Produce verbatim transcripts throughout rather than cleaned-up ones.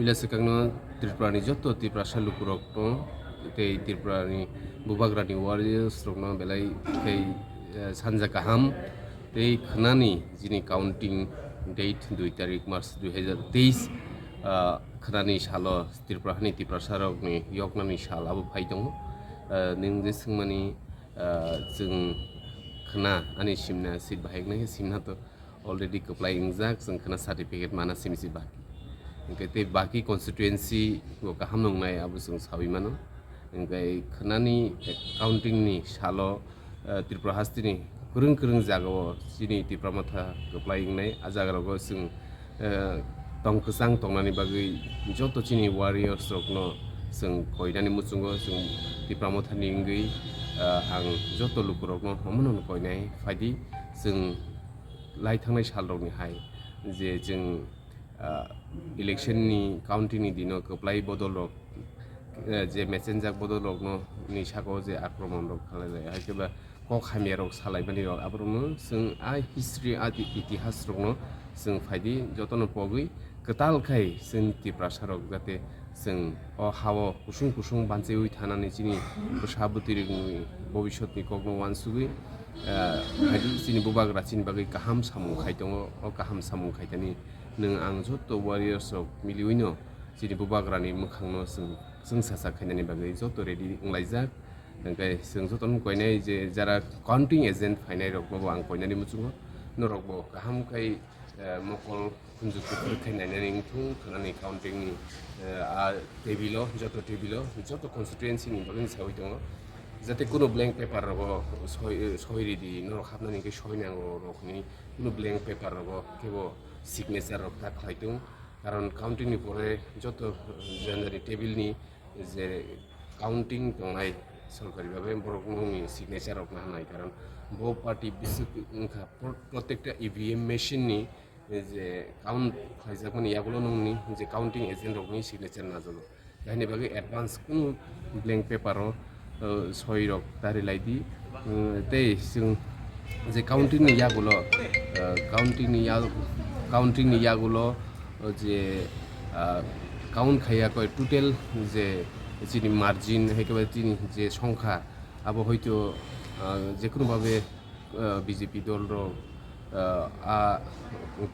Puila swkangno Tripurani joto Tiprasa lukurokno tei Tripurani bubagrani warriors rokno belai khe, eh, sanja kaham tei khwnani jini counting date dui tarik March dui hazar teis, ah, khwnani salo Tripura hani Tiprasa rokni yoknani sal abo phai tongo. Ah, nwng je swngmani, ah, chwng khwna ani simna seat bahai wngnai khe simna to already kwplai wngjak, chwng khwna certificate mana simi se baki. Hwnkhe tei baki constituency bo kaham nwngnai abo chwng saui mano. Hwnkhe khwnani counting ni salo, eh, Tripura hasteni kwrwng kwrwng jagao chini Tipra Motha kwplai wngnai. A jagarogo chwng, eh, tong kwchang tongnani bagwi joto chini warriors rokno chwng koinani muchungo chwng Tipra Mothani wngwi, eh, ang joto lukurokno omono koinai phaidi chwng lai thangnai salrokni hai je chwng, ah, election ni counting ni dino kwplai bodol rok, eh, je mechenjak bodol rok no ni saka o je akromon rok khalai lai, hai khe ba kok hamya rok salai mani rok, aborok no chwng a history, a itihas rok no chwng phaidi joto no pogwi kwtal khai chwng Tiprasa rok jate chwng o ha o kusung kusung banchiwi thanani chini bwsa bwtwi rokni bobisot ni kok no uansugwi, ah, phaidi chini bubagra chini bagwi kaham samung khai tongo, o kaham samung khai tani nwng ang joto warriors rok miliwi no chini bubagra ni mwkhang no chwng, chwng sacha khainani bagwi joto ready wnglaijak. Hwnkhe chwng joto no koinai je jara counting agent phainai rok no bo ang koinani muchungo, norok bo kaham khai, eh, mokol khunju kuphur khai nainani wngthung khwnani counting ni, eh, a table o, joto table o, joto constituency ni bagwi saui tongo. Jate kunu blank paper rogo soi, soi ridi, norok hapnani hwnkhe soi nango rok hinwi kunu blank paper rogo kebo signature rok ta khlai tongo. Karon counting ni pore joto, eh, jani jani table ni je counting tongnai sorkari bhabe borok nokni signature rok naharnai, karon bo party bisik wngkha pro-, protekta E V M machine ni je count khlaijakmani yagulo nokni je counting agent rokni signature najago. Haini bagwi advance kunu blank paper o, uh, soi rok ta rilai di. Uh, tei chwng je counting ni yagulo, uh, counting ni ya-, counting ni yagulo, uh, je, uh, count khaiya koi total je chini margin hai khe ba chini je songkha abo hoito, uh, jekunu babe, uh, B J P dol rok, uh, a,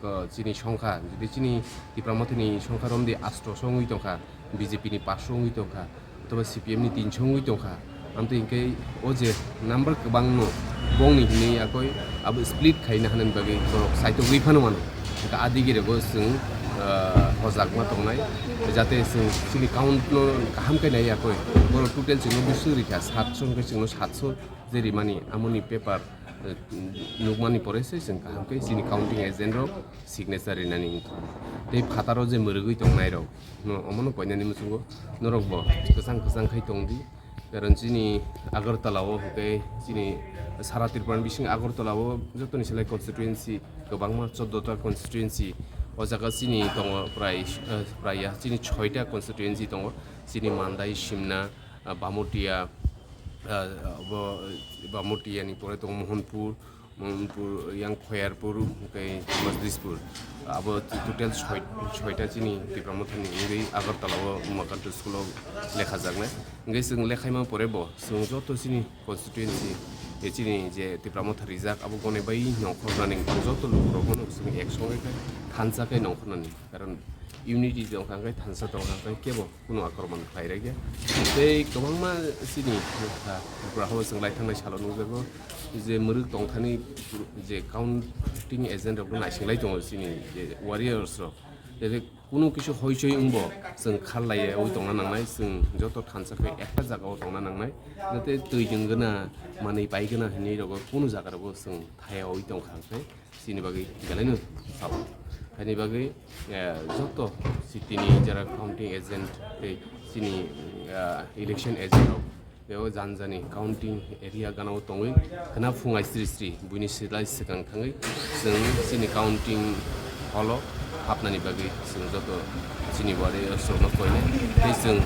uh, chini songkha, jodi chini Tipra Mothani songkha romdi asto songwi tongkha, B J P ni paso wngwi tongkha, othoba C P M ni tinso wngwi tongkha, amtwi hwnkhe o je number kwbangno bongni hinwi yakoi abo split khaina hanani bagwi borok saitogwi phano mano. Hwnkhe adigirego chwng, uh, hojakma tongnai, jate chwng chini count no kaham khe nai yakoi, borok total chwngno bwswk rikha satso hwnkhe chwngno satso je rimani amoni paper, eh, nukmani pore se chwng kaham khe chini counting agent rok signature rinani wngkha. Tei phataro je mwrwgwi tongnai rok no omono koinani muchungo norok bo kwchang kwchang khai tongdi. Karon chini Agartala o hwnkhe chini sara Tripura ni bising Agartala o jotoni selai constituency kwbangma choddo ta constituency o jaga chini tongo prai, eh, prai ya chini soita constituency tongo chini Mandai, Simna, ah, Bamotia, ah, abo, ah, Bamotia ni pore tongo Mohanpur, Mohanpur, yang Khoyarpur, tei Majlispur. Abo total soi-, soita chini Tipra Mothani wngwi Agartala o Umakanta school o lekha jaknai. Hwnkhe chwng lekhaima pore bo chwng joto chini constituency, e chini je Tipra Motha rijak abo gone bai nongkhornani joto lukurokno chwng ek songe khe thansa khe nongkhornani. Karon unity tongkha hwnkhe thansa tongkha hwnkhe kebo kunu akromon khlai rwkya. Tei kwbangma chini, ah, Tripura hao chwng lai thangnai salo nukjago je mwrwk tongthani je counting agent rok naising lai tongo chini je warriors rok. Tei kunu kisu hoichoi wngbo chwng khar laiwi tongna nangnai, chwng joto thansa khe ekta jagao tongna nangnai. Jate twi jwng gana, manwi pai gana hinwi rogo kunu jaga rogo chwng thaiyawi tongkha hwnkhe. Chini bagwi belaino sao. Haini bagwi, eh, joto city ni jara counting agent tei chini, eh, election agent rok beo jani jani counting area gana o tongwi khwna phungai sri sri buini silai swkang thangwi chwng chini counting hall o hapnani bagwi chwng joto chini warriors rokno koinai tei chwng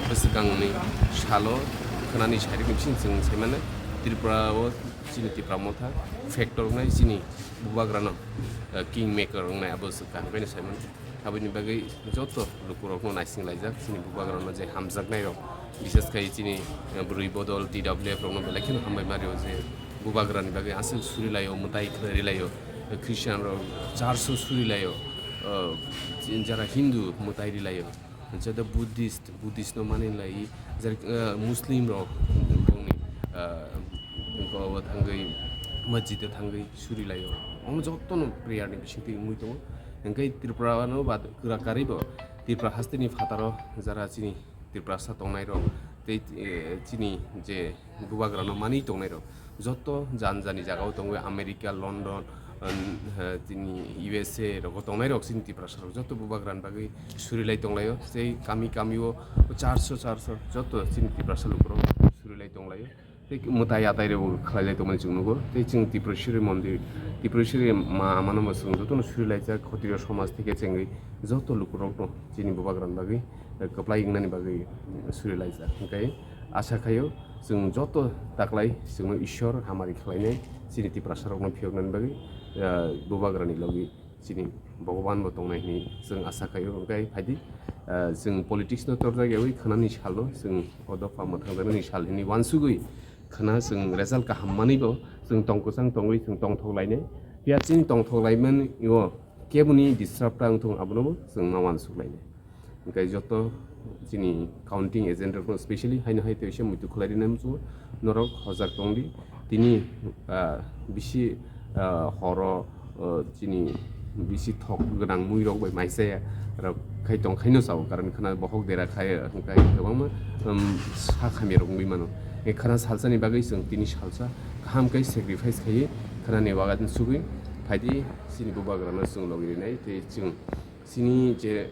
bwswkangni salo khwnani side ni bising chwng saimano Tripura o chini Tipra Motha factor wngnai chini bubagrano, eh, king maker wngnai abo se kaham khe saimano. Aboni bagwi joto lukurokno naising laijak, chini bubagrano je hamjaknairok, bises khai chini, eh, bwrwi bodol T W F rokno belai kheno hambai mario je bubagrani bagwi aswk suri laio, mwtai khlai ri laio, eh, Christian rok church o suri laio, eh, jara Hindu mwtai ri laio, je da Buddhist, Buddhist no mani lai, jara, eh, Muslim rok bongni, eh, bo thangwi masjid o thangwi suri laio. Omo jotono prayer ni bisingtwi wngwi tongo. Hingke Tripura no ba kwrak karwi bo Tripura haste ni phataro jara chini Tiprasa tongnai rok tei, eh, chini je bubagra no mani tongnai rok joto jan jani jaga o tongwi America, London, eh, chini U S A rogo tongnai rok chini Tiprasa rok joto bubagra ni bagwi suri lai tonglaio. Tei kami kami o charso charso joto chini Tiprasa lukurok suri lai tonglaio. Tei mwtai atai rok khlai lai tongmani chwng nugo. Tei chwng Tripureshwari mondir, Tripureshwari ma amano bo chwng jotono suri laijak, Khotriyo somaj theke chengwi joto lukurokno chini bubagrani bagwi, eh, kwplai wngnani bagwi suri laijak. Hwnkhe asa khaio chwng joto taklai chwngno Ishwar hamari khlainai, chini Tiprasarokno phiyoknani bagwi, eh, bubagrani logi chini Bhogoban bo tongnai hwnwi chwng asa khaio. Hwnkhe phaidi, ah, chwng politics no torjak yaui khwnani salo chwng o dopha mwthangjaknani sal hwnwi uansugwi khwna chwng result kaham manwi bo chwng tong kwchang tongwi chwng tongthok lainai. Phiya chini tongthok laimani o keboni disrupt ta wngthung abono bo chwng ma uansuk lainai. Hwnkhe joto chini counting agent rokno specially haino hai teisa muitu khlai rina muchungo norok hojak tongdi. Tini, ah, bisi, ah, horo, ah, chini bisi thok gwnang mui rok bai maisaya rok khai tong khaino sao, karon khna bohok dera khai hwnkhe kwbangma, um, sa khamya rok wngwi mano. E khna salsa ni bagwi chwng tini salsa kaham khe sacrifice khaiwi khna ni waga sugwi phaidi chini bubagra no chwng logi rinai tei chwng chini je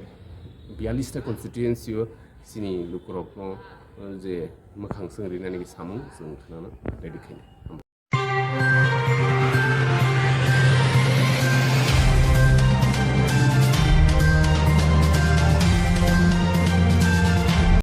biyalista constituency o chini lukurokno, uh, je mwkhang swng rinani samung chwng khnana ready khainai.